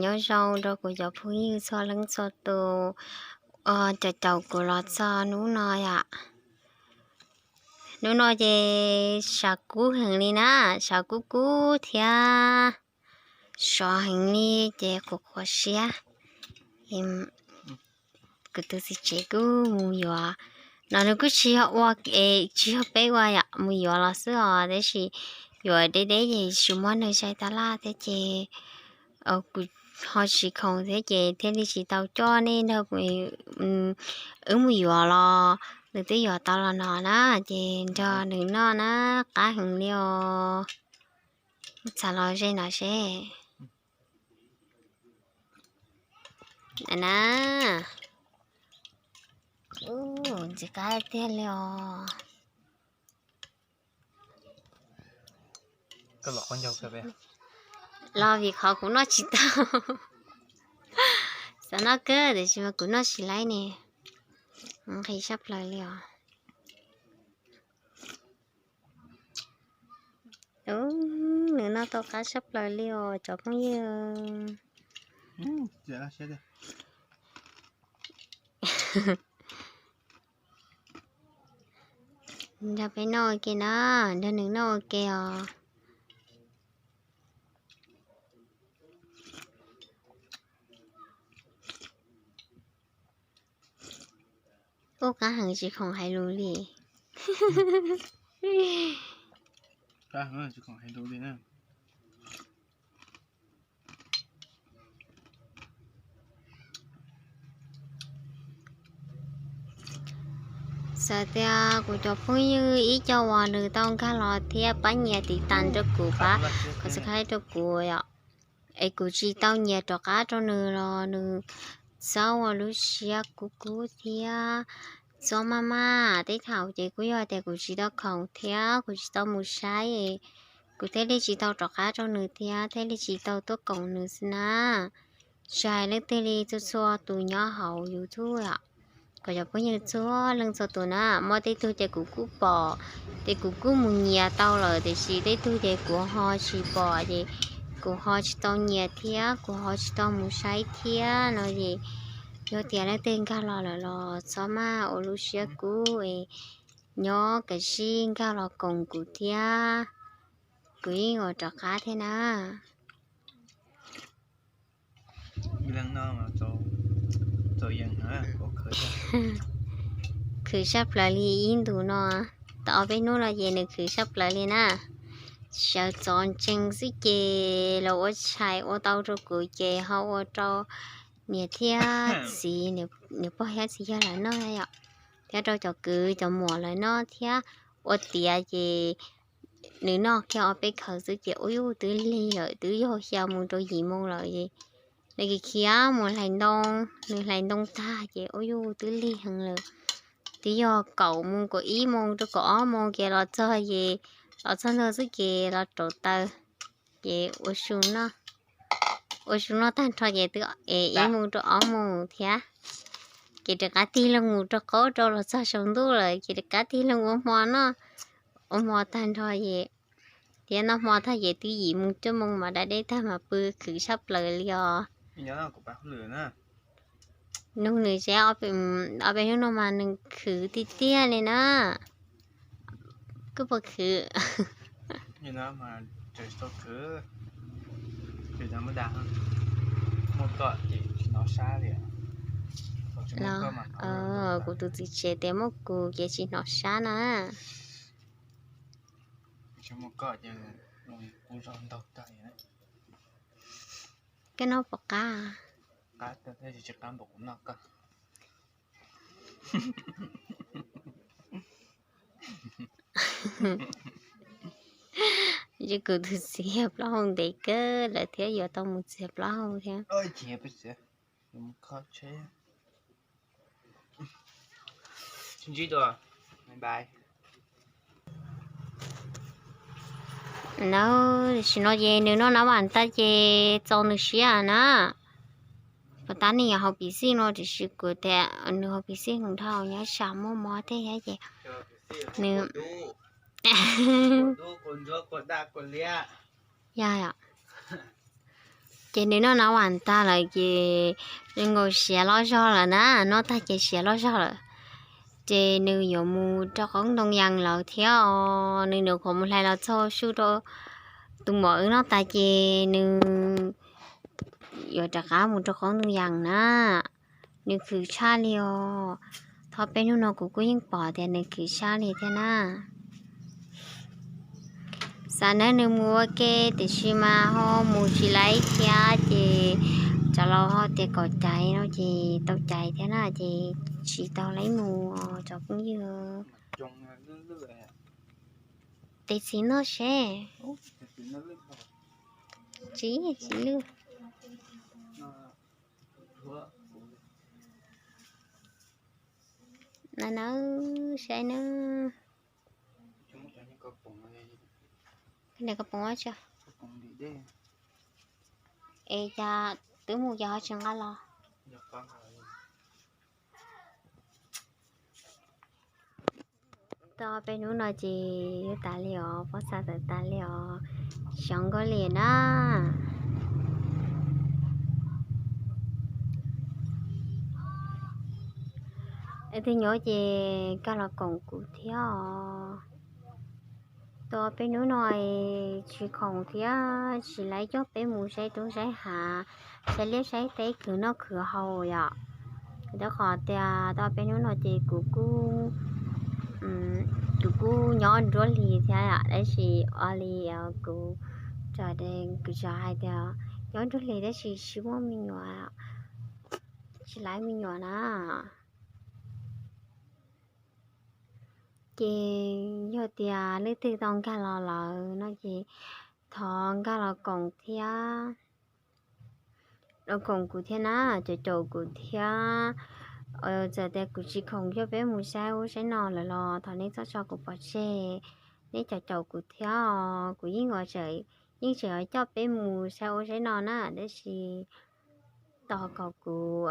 Nyob zoo rau kuv cov phooj ywg txhua leej txhua tus, cov caum kuv los txog hnub no yom. Hnub no ces sab kub heev li na, sab kub kub thiab sov heev li ces qhuav qhuav siab. Kuv tus txiv tsev kuj mus yuav, no nws kuj tsis yog ua, tsis yog peb ua yom, mus yuav los xwb os, tab sis yuav deb deb ces tsis muaj neeg saib tab laj thiab ces kuv ho tsis khoom thiab ces thiaj li tsis tau coj nej nrog wb mus yuav los, nws twb yuav tau los no na, ces nrog nws noj na, qab heev li os. Txav los ze no seb. Na, ntxim qab tiag li os. Los vim qhov kuv noj tsis tau. Xav noj kawg tiam sis mas kuv noj tsis laib ne. Nqhis sab plaws li os. Nws noj tau qab sab plaws li os cov phooj ywg. Nrog peb noj ua ke na, nrog nws noj ua ke os. Ub, qab heev tsis khoom hais lus li. Xav tias kuv cov phooj ywg ib co uas nws tau nkag los thiab pab nyias tiv tas rau kuv, pab subscribe rau kuv yom. Es kuv tsis tau nyias rov qab rau nws los nws txhob ua lub siab kub kub thiab txhob maj maj. Tej thaum ces kuj yog tias kuv tsis tau khoom thiab kuv tsis tau mus saib, kuv thiaj li tsis tau rov qab rau nws thiab thiaj li tsis tau tuaj koom nws xwb na. Tsis hais leej twg li, txhua txhua tus nyob hauv YouTube os, kuv cov phooj ywg txhua leej txhua tus na, muaj tej tug ces kuv kuj pom, ces kuv kuj mus nyias tau lawm, tiam sis tej tug ces kuv ho tsis pom, ces kuv ho tsis tau nyias thiab kuv ho tsis tau mus saib thiab no ces yog tias leej twg nkag los lawm los txhob maj ua lub siab kub, nyob kav tsij nkag los koom kuv thiab, kuv yeej yuav rov qab thiab na. Khwv sab plaws li ib ntus no, tau ob peb hnub no ces nws khwv sab plaws li na. Sawv txov ntsees xwb ces los ua tshais ua tau rau kuv ces ho ua rau niam thiab txiv, niam pog thiab txiv yawg lawv noj yom, thiab rau cov kwv cov muam lawv noj thiab. Ua tiav ces nws noj kiag ob peb khawv xwb ces ua yuj twb lig lawm, twb yog xya moo rau yim moo lawm es nws khiav mus hlais ntoo, nws hlais ntoo tag ces ua yuj twb lig heev lawm. Twb yog kaum moo kaum ib moo rau kaum ob moo ces los txog es los txog ntawd xwb ces los rauv taws ces ua su noj tag nrho ces twb es ib moo rau ob moo thiab. Ces rov qab tig loo mus rau qaub rau los txog saum ntuj lawm ces rov qab tig loo ua hmo noj, ua hmo tag nrho es thiab noj hmo tag ces twb yim moo cuaj moo mas da dej tag mas pw khwv sab plaws li os. Nug nws seb ob peb hnub no mas nws khwv tiag tiag li na. Kuj puas khwv? Los, kuv tus txiv tsev tias muaj kuv ces tsis hnov sab na. Koj noj puas qab? Kuv tus txiv yog plaub hau ntev kawg lawm thiab yuav tau mus txiav plaub hau thiab. Na, tam sim no ces nws noj nab vam tag ces txaus nws siab na. Puas tab neeg yog haus pis xij no tiam sis kuv tias nws haus pis xij heev dhau, nyob tsam muaj mob thiab thiab ces nws, yog, yog, Ces nws noj nab vas tag lawm ces nws nkaus siav loj zog lawm na, noj tag ces siav loj zog lawm. Ces nws yuav mus rau qoob ntoo yas lawm thiab os. Nws nyuam qhuav mus hlais los txog su rau tus muam wb noj tas ces nws yuav rov qab mus rau qoob ntoo yas na. Nws khwv tshaj li os. Thov peb hnub no kuv kuj yeej pom tias nws khwv tshaj li thiab na. Xav neb nws mus ua ke tiam sis mas ho mus tsis laib thiab ces cov laus ho tias kom caiv no ces tau caiv thiab na ces tsis tau laib mus os cov phooj ywg. Tes txiv noj seb. Tsis, tsis lwj. Na nawb, saib nawb. Niam ko poob tsa. Es cas twb mus ces ho tsis nqa los? Tau peb hnub no ces yuav tas li os, pob txha tawm tas li os, xyov nkauj li na. Es tus nyob ces nkag los koom kuv thiab os. Tau peb hnub no tsis khoom thiab tsis laib coj peb mus saib roob saib hav, saib liaj saib teb khwv noj khwv haus yom. Rau qhov tias tau peb hnub no ces kuv kuj, kuv kuj nyob nruab hlis thiab yom, tab sis ua li kuv, kuv tsuas hais tias nyob nruab hlis tab sis tsis muaj me nyuam, tsis laib me nyuam na. Ces yog tias leej twg tau nkag los lawm no ces thov nkag los koom thiab, los koom kuv thiab na, caum caum kuv thiab. Txawm tias kuv tsis khoom coj peb mus saib ub saib no lawm los thov nej txhob tso kuv pov tseg, nej caum caum kuv thiab os. Kuv yeej, yeej tseem coj peb mus saib ub saib no na, tab sis tos kom kuv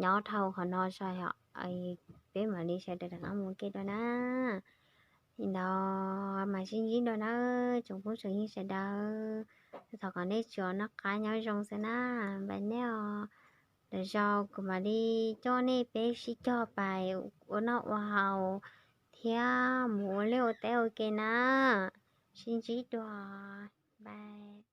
nyob dhau qhov no tso yom, peb mam li sawv daws rov qab mus ua ke dua na. Li ntawd mas sib ntsib dua nawb tsoom phooj tsoom ywg sawv daws. Thov kom nej tsuas noj qab nyob zoo xwb na, npaj nej os. Lwm zaus kuv mam li coj nej peb sib cog pais ua noj ua haus thiab mus ua liaj ua teb ua ke na. Sib ntsib dua, npaj.